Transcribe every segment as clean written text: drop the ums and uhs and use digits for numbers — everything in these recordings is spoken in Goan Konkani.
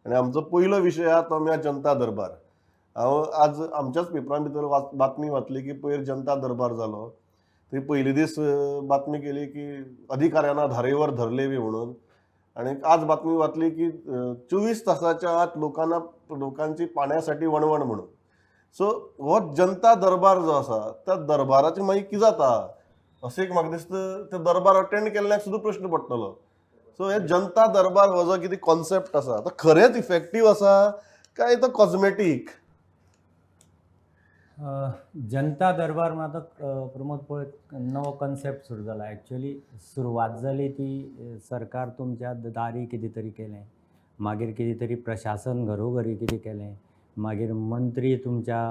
आनी आमचो पयलो विशय आहा तो म्हळ्यार जनता दरबार. हांव आज आमच्याच पेपरां भितर बातमी वाचली की पयर जनता दरबार जालो. थंय पयले दीस बातमी केली की अधिकाऱ्यांना धारेवर धरले बी म्हणून. आनी आज बातमी वाचली की 24 तासाच्या आत लोकांना लोकांची पाण्यासाठी वणवण म्हणून. सो हो जनता दरबार जो आसा त्या दरबाराचें मागीर कितें जाता अशें एक म्हाका दिसता, ते दरबार अटेंड केल्ल्याक सुद्दां प्रश्न पडटलो. सो हे जनता दरबार हो जो कितें कॉन्सेप्ट आसा तो खरेंच इफेक्टीव आसा काय तो कॉजमेटीक? जनता दरबार म्हण आतां प्रमोद पळय नवो कन्सेप्ट सुरू जाला. एक्चुअली सुरवात जाली ती सरकार तुमच्या दारी कितें तरी केलें, मागीर कितें तरी प्रशासन घरोघरी कितें केलें, मागीर मंत्री तुमच्या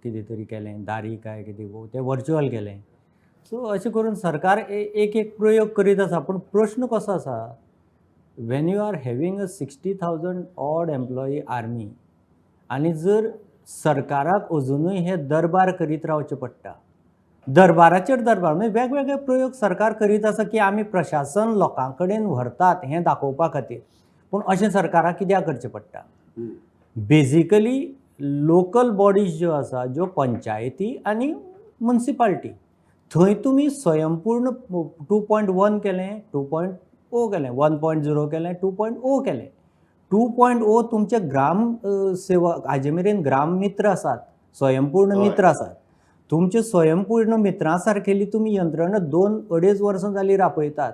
कितें तरी केलें, दारी काय कितें तें वर्च्युअल केलें. सो अशें करून सरकार एक एक प्रयोग करीत आसा. पूण प्रश्न कसो आसा, when you are having a 60,000 odd employee army आनी जर सरकाराक अजुनूय हे दरबार करीत रावचें पडटा, दरबाराचेर दरबार, म्हणजे वेगवेगळे प्रयोग सरकार करीत आसा की आमी प्रशासन लोकां कडेन व्हरतात हें दाखोवपा खातीर. पूण अशें सरकाराक कित्याक करचें पडटा? बेजिकली लोकल बॉडीज ज्यो आसा, ज्यो पंचायती आनी मुन्सिपाल्टी, थंय तुमी स्वयंपूर्ण 2.1 केलें, 2.0 केलें, 1.0 केलें, 2.0 केलें. 2.0 तुमचे ग्राम सेवक हाजे मेरेन ग्राममित्र आसात, स्वयंपूर्ण मित्र आसात. तुमचे स्वयंपूर्ण मित्रां सारकेली तुमी यंत्रणा 2-2.5 वर्सां जालीं राबयतात.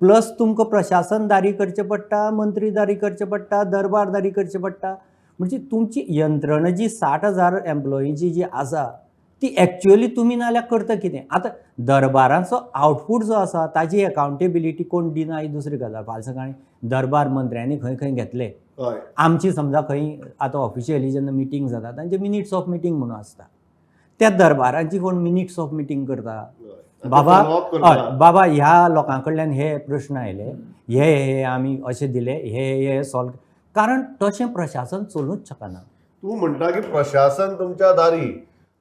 प्लस तुमकां प्रशासन दारी करचें पडटा, मंत्री दारी करचें पडटा, दरबार दारी करचें पडटा. म्हणजे तुमची यंत्रणा जी 60,000 एम्प्लॉईची जी आसा ती एक्चुअली तुमी नाल्यार करता कितें? आतां दरबाराचो आउटपूट जो आसा ताजी एकाउंटेबिलिटी कोण दिना ही दुसरी गजाल. फाल्यां सकाळीं दरबार मंत्र्यांनी खंय खंय घेतले, आमची समजा खंय आतां ऑफिशियली जेन्ना मिटींग जाता तांचे मिनिट्स ऑफ मिटींग म्हणून आसता, त्या दरबारांची कोण मिनिट्स ऑफ मिटींग करता? बाबा, Follow-up करता. हय, बाबा ह्या लोकां कडल्यान हे प्रश्न आयले, हे हे आमी अशें दिले, हे हे सॉल्व, कारण तशें प्रशासन चलूंच शकना. तूं म्हणटा की प्रशासन तुमच्या दारी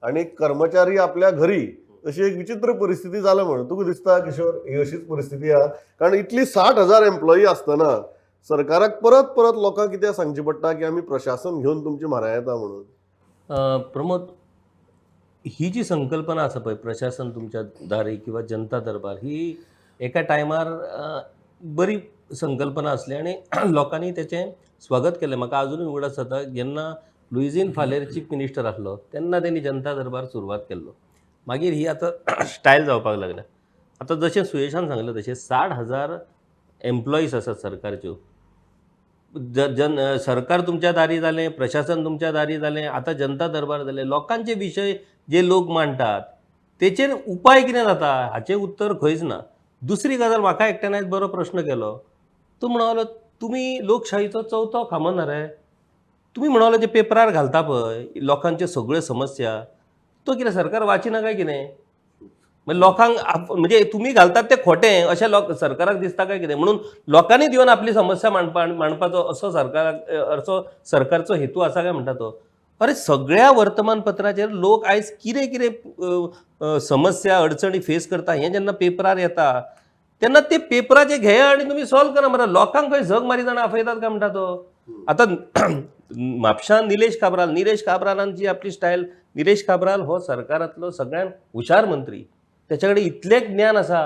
आणि कर्मचारी आपल्या घरी, अशी एक विचित्र परिस्थिती जाल्या म्हणून. तुका दिसता किशोर, ही अशीच परिस्थिती आहा? कारण इतली 60,000 एम्प्लॉई आसतना सरकाराक परत परत लोकांक कितें सांगचें पडटा की आमी प्रशासन घेवन तुमचे म्हऱ्या येता म्हणून? प्रमोद, ही जी संकल्पना आसा पळय, प्रशासन तुमच्या दारी किंवा जनता दरबार, ही एका टायमार बरी संकल्पना आसली आनी लोकांनी तेचें स्वागत केलें. म्हाका आजुनूय उगडास जाता, जेन्ना लुईझीन फालेर चीफ मिनिस्टर आसलो तेन्ना तेणी जनता दरबार सुरवात केल्लो. मागीर ही आतां स्टायल जावपाक लागल्या. आतां जशें सुयेशान सांगलें तशें 60,000 एम्प्लॉईज आसात सरकारच्यो. जन सरकार तुमच्या दारी जालें, प्रशासन तुमच्या दारी जालें, आतां जनता दरबार जालें. लोकांचे विशय जे लोक मांडटात तेचेर उपाय कितें जाता हाचें उत्तर खंयच ना. दुसरी गजाल, म्हाका एकट्यान आयज बरो प्रश्न केलो. तो म्हणलो, तुमी लोकशाहीचो चवथो खांबो न्हय रे, तुमी म्हणलो जे पेपरार घालता पळय लोकांच्यो सगळ्यो समस्या, तो कितें सरकार वाचिना काय कितें? म्हणजे लोकांक म्हणजे तुमी घालतात ते खोटें अशें लोक सरकाराक दिसता काय कितें, म्हणून लोकांनी दिवन आपली समस्या मांडपाचो असो सरकाराक असो सरकारचो हेतू आसा काय म्हणटा तो. अरे, सगळ्या वर्तमानपत्राचेर लोक आयज कितें कितें समस्या अडचणी फेस करता हें जेन्ना पेपरार येता तेन्ना ते पेपराचे घेया आनी तुमी सॉल्व करा मरे. लोकांक खंय झग मारी जाणां आपयतात काय म्हणटा तो. आतां म्हापशान निलेश काब्राल, निलेश काब्रालान जी आपली स्टायल, निलेश काब्राल हो सरकारांतलो सगळ्यात हुशार मंत्री. तेच्या कडेन इतलें ज्ञान आसा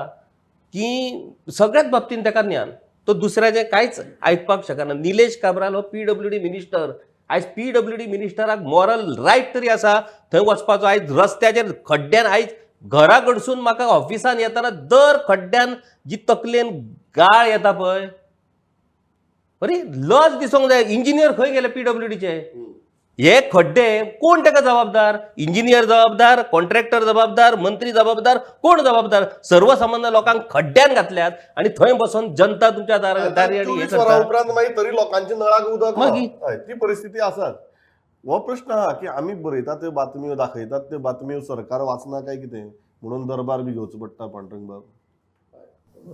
की सगळ्याच बाबतीन ताका ज्ञान, तो दुसऱ्याचें कांयच आयकपाक शकना. निलेश काब्राल हो पीडब्ल्यूडी मिनिस्टर. आयज पीडब्ल्यूडी मिनिस्टराक मॉरल रायट तरी आसा थंय वचपाचो? आयज रस्त्याचेर खड्ड्यान, आयज घरा कडसून म्हाका ऑफिसान येतना दर खड्ड्यान जी तकलेन गाळ येता पळय, अरे लज दिसोंक जाय. इंजिनियर खंय गेले पीडब्ल्यूडीचे? हे खड्डे कोण ताका जबाबदार? इंजिनियर जबाबदार, कॉन्ट्रॅक्टर जबाबदार, मंत्री जबाबदार, कोण जबाबदार? सर्वसामान्य लोकांक खड्ड्यान घातल्यात आनी थंय बसून जनता तुमच्या दारी आनी हे 24 वरां करता. उपरांत मागीर तरी लोकांच्या नळाक उदक ना. मागीर? हय, ती परिस्थिती आसाच. हो प्रश्न आहा की आमी बरयतात त्यो बातम्यो, दाखयतात त्यो बातम्यो सरकार वाचना काय कितें म्हणून दरबार बी घेवचो पडटा, पांडुरंग बाब?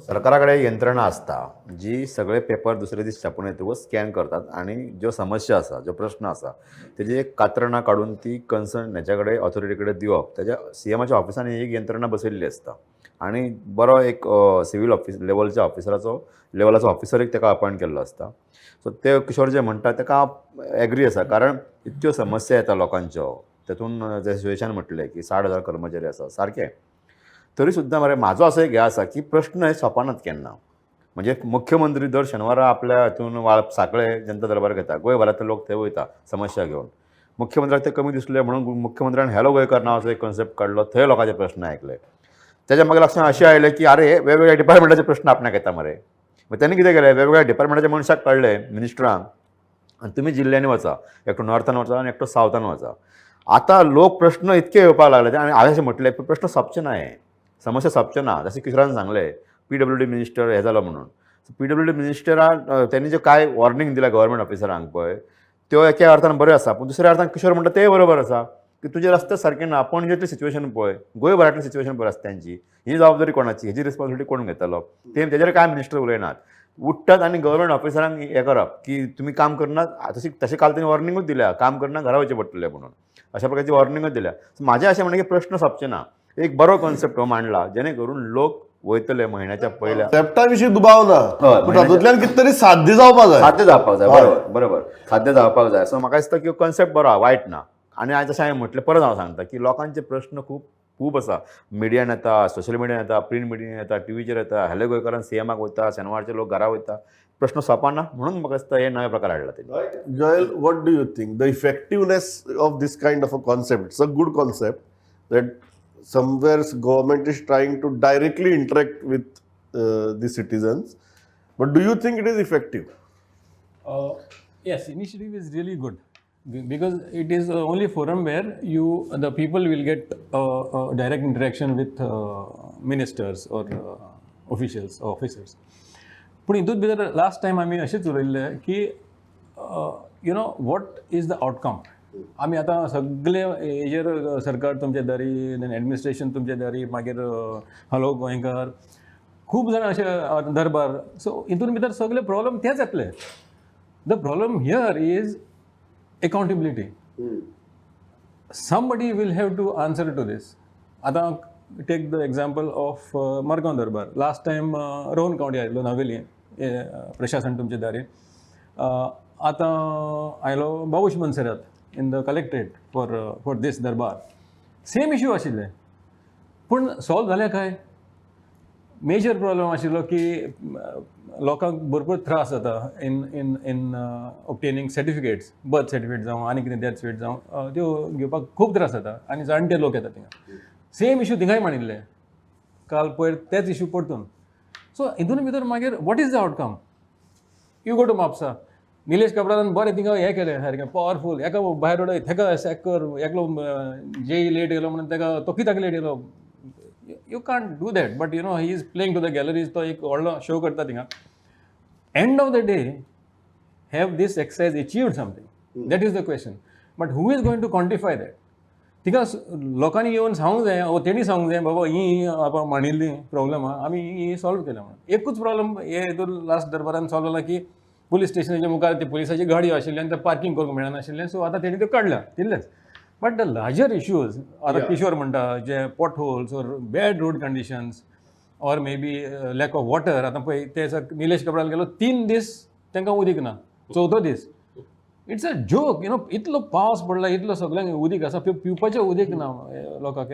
सरकारा कडेन यंत्रणा आसता जी सगळे पेपर दुसरे दीस छापून येतकूच स्कॅन करतात आनी ज्यो समस्या आसा, ज्यो प्रश्न आसा, तेजी एक कात्रणां काडून ती कन्सर्न हेच्या कडेन, ऑथॉरिटी कडेन दिवप. तेज्या सीएमाच्या ऑफिसान ही एक यंत्रणा बसयल्ली आसता. आनी बरो एक सिवील ऑफिस लेवलच्या ऑफिसराचो लेवलाचो ऑफिसर एक ताका अपॉयंट केल्लो आसता. सो ते किशोर जे म्हणटा ताका हांव एग्री आसा, कारण इतक्यो समस्या येता लोकांच्यो, तेतून जे सुयेशान म्हटलें की 60,000 कर्मचारी आसा सारकें, तरी सुद्दां मरे म्हाजो असो एक हें आसा की प्रश्न हे सोंपनात केन्ना. म्हणजे मुख्यमंत्री दर शेनवारा आपल्या हितून वाळ साकळे जनता दरबार घेता, गोंयभरांतले लोक थंय वयता समस्या घेवन. मुख्यमंत्र्याक ते कमी दिसले म्हणून मुख्यमंत्र्यान हॅलो गोंयकार नांवाचो एक कॉन्सेप्ट काडलो, थंय लोकांचे प्रश्न आयकले. त्याच्या मागीर लक्षांत अशें आयलें की आरे वेगवेगळ्या डिपार्टमेंटाचे प्रश्न आपणाक येता मरे. मग त्यांनी कितें केलें, वेगवेगळ्या डिपार्टमेंटाच्या मनशाक काडले मिनिस्टरांक, आनी तुमी जिल्ल्यांनी वचा, एकटो नॉर्थान वचा आनी एकटो सावथान वचा. आतां लोक प्रश्न इतके येवपाक लागले आनी हांवें अशें म्हटलें प्रश्न सोंपचे ना, हे समस्या सोंपचे ना. जशें किशोरान सांगलें पीडब्ल्यूडी मिनिस्टर हे जालो म्हणून, पीडब्ल्यूडी मिनिस्टरान त्यांनी जे काय वॉर्निंग दिल्या गव्हर्मेंट ऑफिसरांक पळय त्यो एका अर्थान बऱ्यो आसा, पूण दुसऱ्या अर्थान किशोर म्हणटा तेय बरोबर आसा की तुजे रस्ते सारके ना, पणजेतली सिच्युएशन पळय, गोंयभरांतली सिच्युएशन पळय रस्त्यांची, ही जबाबदारी कोणाची, हेजी रिस्पॉन्सिबिलिटी कोण घेतलो, ते तेजेर काय मिनिस्टर उलयनात, उठ्ठात आनी गव्हर्मेंट ऑफिसरांक हें करप की तुमी काम करनात. तशी तशें काल तेणी वॉर्निंगूच दिल्या, काम करना घरा वचचें पडटलें म्हणून, अशा प्रकारची वॉर्निंगूच दिल्या. सो म्हाजें अशें म्हणणें की प्रश्न सोंपचे ना, एक बरो कॉन्सेप्ट हो मांडला जेणे करून लोक वयतले म्हयन्याच्या पयल्या कॉन्सेप्टा विशीं दुबाव ना, हय, पूण तातूंतल्यान कितें तरी साध्य जावपा जाय. साध्य जावपाक जाय. हय. बरोबर बरोबर, साध्य जावपाक जाय. सो म्हाका दिसता की कॉन्सेप्ट बरो आहा, वायट ना. आनी हांवें जशें हांवें म्हटलें परत हांव सांगता की लोकांचे प्रश्न खूब खूब आसा, मिडियान येता, सोशल मिडियान येता, प्रिंट मिडियान येता, टिवीचेर येता, हॅलो गोंयकारान सीएमाक वयता, शेनवारचे लोक घरा वयता, प्रश्न सोंपना म्हणून म्हाका दिसता हे नवे प्रकार हाडला तेणी. Joel, what do you think? The effectiveness of this kind of a concept, it's a good concept that somewhere government is trying to directly interact with the citizens, but do you think it is effective? Yes, initiative is really good because it is the only forum where you the people will get direct interaction with ministers or officials or officers. पूण हितूंत भितर लास्ट टायम आमी अशेंच उलयल्ले की what is the outcome. आमी आतां सगळे हेजेर सरकार तुमच्या दारी, देन एडमिनिस्ट्रेशन तुमच्या दारी, मागीर हॅलो गोंयकार, खूब जाणां अशे दरबार, सो हितून भितर सगळे प्रॉब्लम तेच येतले. The problem here is accountability. Somebody will have to answer to this. आतां take the example of Margao Darbar. Last time Rohan Khaunte आयलो नावेली, प्रशासन तुमचे दारी. आतां आयलो Babush Monserrate in the collectorate for this Darbar. Same issue आशिल्ले, पूण सॉल्व जाले काय? मेजर प्रॉब्लम आशिल्लो की लोकांक भरपूर त्रास जाता in obtaining certificates, birth certificate जावं आनी कितें डेथ सर्टिफिकेट जावं, त्यो घेवपाक खूब त्रास जाता आनी जाणटे लोक येता थिंगा. सेम इशू थिंगाय मांडिल्ले काल पयर, तेच इशू परतून. सो हितून भितर मागीर what is the outcome? You go to Mapusa, Nilesh काब्रालान बरें थिंगा हें केलें, सारकें पावरफूल, हेका भायर उडय, तेका सॅक कर, एकलो जेई लेट येयलो म्हणून तेका तो कित्याक लेट येयलो. You can't do that, but he is playing to the galleries. तो एक व्हडलो शो करता थिंगा. End of the day, have this exercise achieved something? That is the question, but who is going to quantify that? थिंगा लोकांनी येवन सांगूंक जाय ओ तेणी सांगूंक जाय, बाबा ही आतां मांडिल्ली प्रॉब्लम आहा, आमी ही सॉल्व केल्या म्हणून. एकूच प्रॉब्लम हे हितून लास्ट दरबारान सॉल्व जाला की पुलीस स्टेशनाच्या मुखार ती पुलिसाची गाडी आशिल्ली आनी ते पार्कींग करूंक मेळनाशिल्लें, सो आतां तेणी त्यो काडल्या तितलेंच. बट the larger issues आतां किशोर म्हणटा जे pot holes or bad road conditions or maybe lack of water. आतां पळय ते निलेश काब्राल गेलो, 3 दीस तांकां उदीक ना, चवथो दीस. It's a joke. इतलो पावस पडला, इतलो सगळ्यांक उदीक आसा, पिवपाचें उदीक ना लोकांक.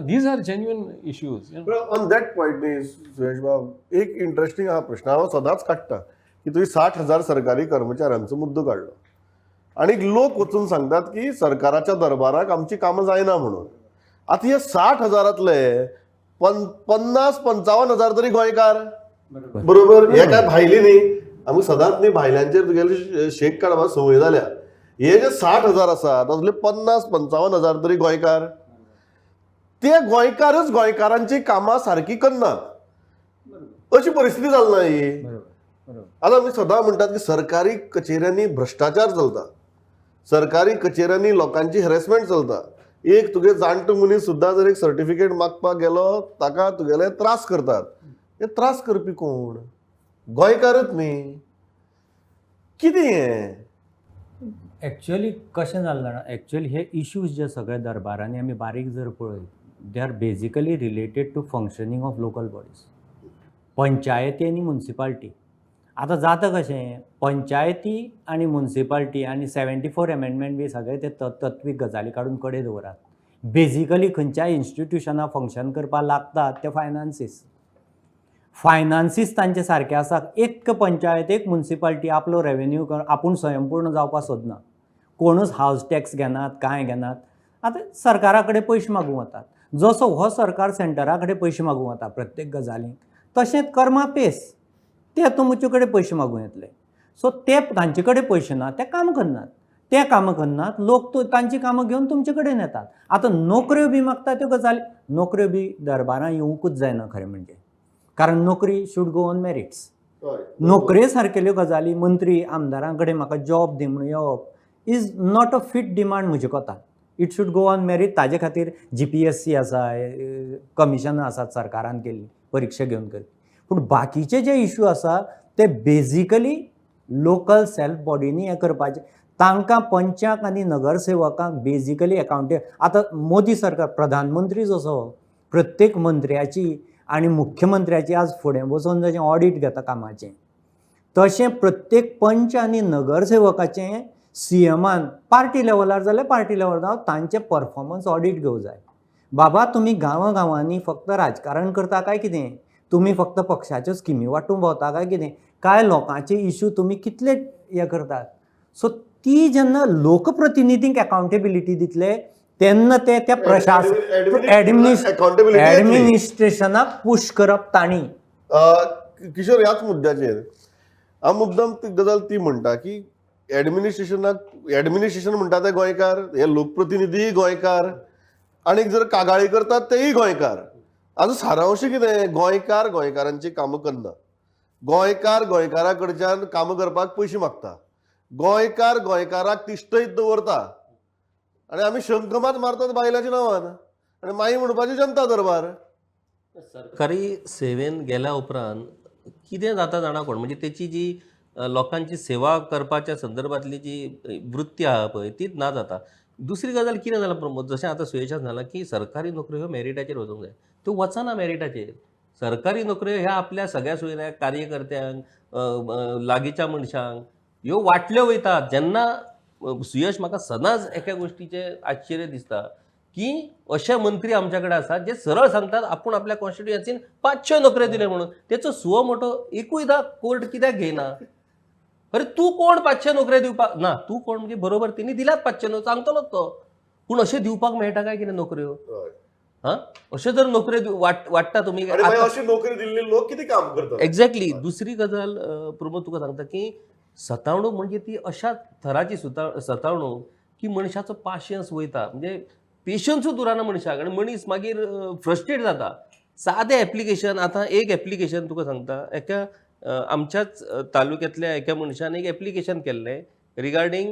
These are genuine issues. On that point न्ही सुरेश बाब, एक इंटरेस्टिंग आहा प्रश्न, हांव सदांच काडटा की तुवें 60,000 सरकारी कर्मचाऱ्यांचो मुद्दो काडलो आनी लोक वचून सांगतात की सरकाराच्या दरबाराक आमची कामां जायना म्हणून. आतां हे 60 हजारांतले 50-55 हजार तरी गोंयकार, बरोबर? हे काय भायली न्ही, आमकां सदांच न्ही भायल्यांचेर तुगेली शेक काडपाक संवय जाल्या. हे जे 60,000 आसा तातूंतले 50-55 हजार तरी गोंयकार. ते गोंयकारच गोंयकारांची कामां सारकी करनात अशी परिस्थिती जाली ना ही. बरोबर बरोबर आतां आमी सदां म्हणटात की सरकारी कचेऱ्यांनी भ्रश्टाचार चलता, सरकारी कचेऱ्यांनी लोकांची हॅरेसमेंट चलता. एक तुगे जाणटो मनीस सुद्दां जर एक सर्टिफिकेट मागपाक गेलो ताका तुगेले त्रास करतात. हे त्रास करपी कोण? गोंयकारच न्ही. कितें हें? एक्च्युअली कशें जालें जाणा, एक्च्युअली हे इश्यूज जे सगळे दरबारांनी आमी बारीक जर पळयत they are basically related to functioning of local bodies, पंचायती आनी मुन्सिपाल्टी. आतां जाता कशें, पंचायती आनी मुन्सिपाल्टी आनी 74 एमेंडमेंट बी सगळे ते तत्वीक गजाली काडून कडेन दवरात. बेजिकली खंयच्याय इन्स्टिट्युशनां फंक्शन करपाक लागतात ते फायनान्सीस. फायनान्सीस तांचे सारके आसा. एक पंचायत, एक मुन्सिपाल्टी आपलो रेवेन्यू आपूण स्वयंपूर्ण जावपाक सोदना. कोणूच हावज टॅक्स घेनात, कांय घेनात. आतां सरकारा कडेन पयशे मागूंक वतात. जसो हो सरकार सेंटरा कडेन पयशे मागूंक वता प्रत्येक गजालीक, तशेंच कर्मा पेस ते तुमचे कडेन पयशे मागूंक येतले. सो ते तांचे कडेन पयशे ना, ते काम करनात. ते कामां करनात, लोक तांची कामां घेवन तुमचे कडेन येतात. आतां नोकऱ्यो बी मागता त्यो गजाली, नोकऱ्यो बी दरबारां येवंकूच जायना खरें म्हणजे, कारण नोकरी should go on merits. नोकरे सारकेल्यो गजाली मंत्री आमदारां कडेन म्हाका जॉब दी म्हणून येवप is not a fit demand म्हजे कोतान. It should go on merit. ताजे खातीर जीपीएससी आसा, कमिशनां आसात सरकारान केल्ली परिक्षा घेवन करपी. पूण बाकीचे जे इशू आसा ते बेजिकली लोकल सेल्फ बॉडींनी हें करपाचें. तांकां पंचाक आनी नगरसेवकांक बेजिकली एकावंटे. आतां मोदी सरकार, प्रधानमंत्री जसो प्रत्येक मंत्र्याची आनी मुख्यमंत्र्याची आज फुडें वचून जशें ऑडीट घेता कामाचें, तशें प्रत्येक पंच आनी नगरसेवकाचें सीएमान पार्टी लेवलार जाल्यार पार्टी लेवलार तांचें परफॉर्मन्स ऑडीट घेवंक जाय. बाबा, तुमी गांवां गांवांनी फक्त राजकारण करता काय कितें? तुमी फक्त पक्षाच्यो स्किमी वांटूंक भोंवता काय कितें? काय लोकांचे इशू तुमी कितले हे करतात? सो ती जेन्ना लोकप्रतिनिधींक एकाउंटेबिलिटी दितले तेन्ना ते त्या प्रशासन अकाउंटेबिलिटी एडमिनिस्ट्रेशनाक पुश करप तांणी. किशोर, ह्याच मुद्द्याचेर हांव मुद्दम ती गजाल ती म्हणटा की एडमिनिस्ट्रेशनाक, एडमिनिस्ट्रेशन म्हणटा ते गोंयकार, हे लोकप्रतिनिधीय गोंयकार, आनी जर कागाळी करतात तेय गोंयकार. आतां सारांश कितें, गोंयकार गोंयकारांची कामां करना, गोंयकार गोंयकारा कडच्यान कामां करपाक पयशे मागता, गोंयकार गोंयकाराक तिश्टयत दवरता, आनी आमी शंख मात मारतात बायलांच्या नांवान आनी मागीर म्हणपाची जनता दरबार. सरकारी सेवेन गेल्या उपरांत कितें जाता जाणा कोण, म्हणजे तेची जी लोकांची सेवा करपाच्या संदर्भातली जी वृत्ती आहा पळय तीच ना जाता. दुसरी गजाल कितें जालां प्रमोद, जशें आतां सुयेशान सांगलां की सरकारी नोकऱ्यो ह्यो मॅरिटाचेर वचूंक जाय, त्यो वचना मॅरिटाचेर. सरकारी नोकऱ्यो ह्या आपल्या सगळ्या सोयऱ्याक, कार्यकर्त्यांक, लागींच्या मनशांक ह्यो वांटल्यो वयतात. जेन्ना सुयश, म्हाका सदांच एका गोश्टीचें आश्चर्य दिसता की अशे मंत्री आमच्या कडेन आसात जे सरळ सांगतात आपूण आपल्या कॉन्स्टिट्युएन्सीन 500 नोकऱ्यो दिले म्हणून. तेचो सुओ मोटो एकूयदा कोर्ट कित्याक घेयना? अरे तूं कोण 500 नोकऱ्यो दिवपाक ना? तूं कोण म्हणजे बरोबर तेणी दिल्यात 500 न्हू, सांगतलोच तो. पूण अशें दिवपाक मेळटा काय कितें नोकऱ्यो? हां, अशें जर नोकऱ्यो वाडटा तुमी आनी मागीर अशी नोकरी दिल्ली लोक कितें काम करतात? एक्झॅक्टली. दुसरी गजाल प्रमोद तुका सांगता की सतावणूक म्हणजे ती अशा थराची सतावणूक की मनशाचो पाशियेंस वयता, म्हणजे पेशन्सूच उरना मनशाक आनी मनीस मागीर फ्रस्ट्रेट जाता. सादें एप्लिकेशन, आतां एक एप्लिकेशन तुका सांगता, एका आमच्याच तालुक्यांतल्या एका मनशान एक एप्लिकेशन केल्लें regarding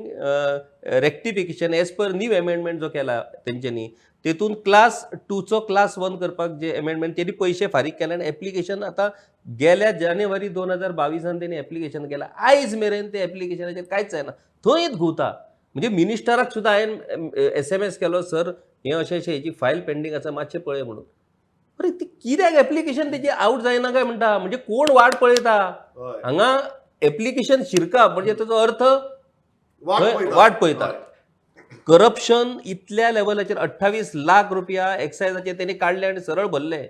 rectification as per new amendment जो केला तेंच्यांनी, तेतून क्लास 2चो क्लास 1 करपाक जे एमेंडमेंट तेणी पयशे फारीक केले आनी एप्लिकेशन आतां गेल्या जानेवारी 2022 तेणी एप्लिकेशन केलां, आयज मेरेन ते एप्लिकेशनाचेर कांयच जायना, थंयच घुंवता. म्हणजे मिनिस्टराक सुद्दां हांवें SMS केलो, सर हें अशें अशें हेची फायल पेंडींग आसा, मातशें पळय म्हणून. अरे ती कित्याक एप्लिकेशन तेजी आवट जायना काय म्हणटा? म्हणजे कोण वाट पळयता हांगा? एप्लिकेशन शिरका म्हणजे ताचो अर्थ वाट पळयता. करप्शन इतल्या लेवलाचेर 28 लाख रुपया एक्सायजाचे तेणी काडले आनी सरळ भरले.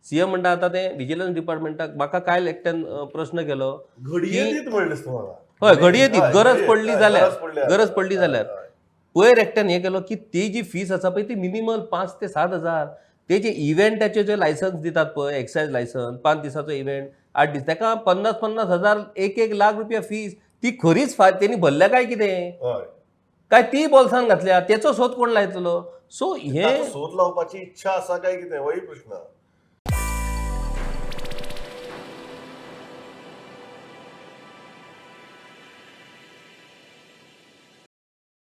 सीएम म्हणटा आतां ते विजिलन्स डिपार्टमेंटाक म्हाका कायल एकट्यान प्रश्न केलो, घडये दीत म्हणलें दिसता म्हाका. हय घडये दीत, गरज पडली जाल्यार, जाल्यार, गरज पडली जाल्यार. पयर एकट्यान हें केलो की ती जी फीस आसा पळय ती मिनिमल 5 ते 7 हजार. तेजे इव्हेंटाचे जे लायसन्स दितात पळय, एक्सायज लायसन्स, 5 दिसाचो इव्हेंट, 8 दीस, ताका 50-50 हजार, 1-1 लाख रुपया फीस. ती खरीच तेणी भरल्या काय कितें, काय ती बोल्सान घातल्या? तेचो सोद कोण लायतलो? सो हे ताचो सोद लावपाची इच्छा आसा काय कितें होय प्रश्न.